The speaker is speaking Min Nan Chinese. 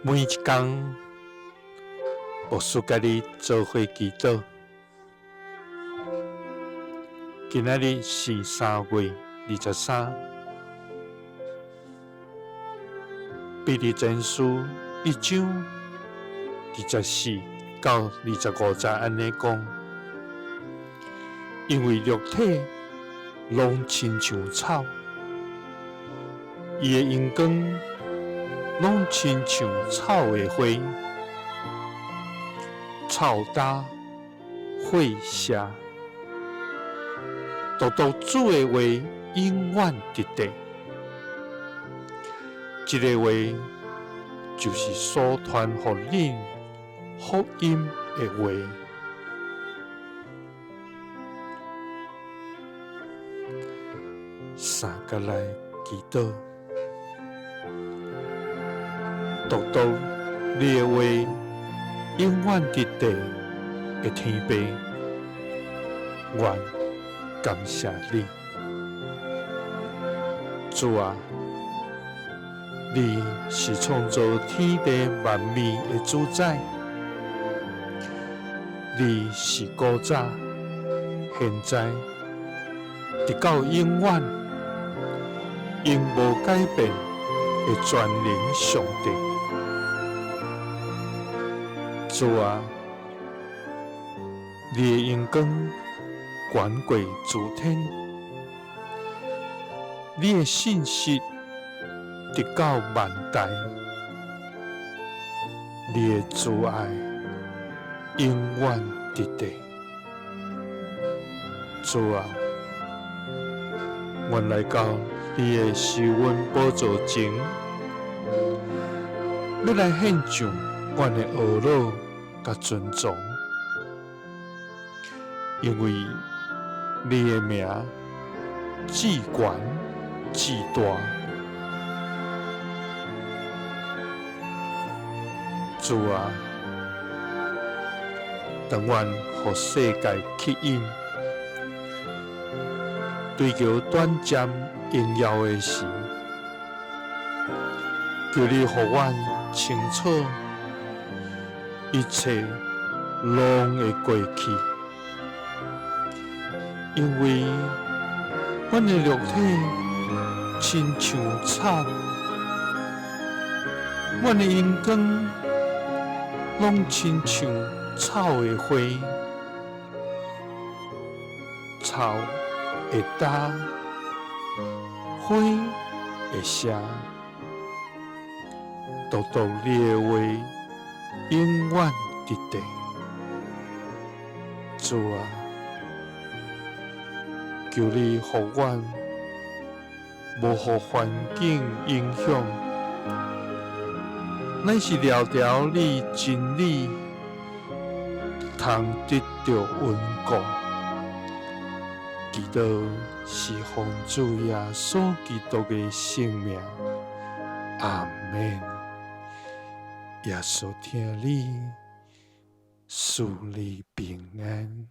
每一工，牧師佮你做伙祈禱。今仔日是3月23，彼得前書1章24到25節按呢講，因為肉體攏親像草，伊的榮光攏親像草的花，草焦，花謝，獨獨主的話永遠佇地。這个話就是所傳予恁福音的話。三佮來祈禱，獨獨你的話永遠佇地的天父，阮感謝你，主啊，你是創造天地萬物的主宰，你是古早、現在，直到永遠，永無改變的全能上帝。主啊，你的榮光懸過諸天，你的信實直到萬代，你的慈愛永遠佇地。主啊，阮來到你的施恩寶座前，欲來獻上阮的懊惱佮尊崇，因為你的名至懸至大。主啊，當阮予世界吸引，追求短暫榮耀的時，求你予阮清楚，一切攏會過去，因為阮的肉體親像草，阮的榮光攏親像草的花，草會焦，花會謝，獨獨你的話永遠佇地。主啊，求你予阮無予環境影響，乃是牢牢你真理，通得著穩固。祈禱是奉主耶穌基督的聖名，阿們。耶穌疼你，賜你平安。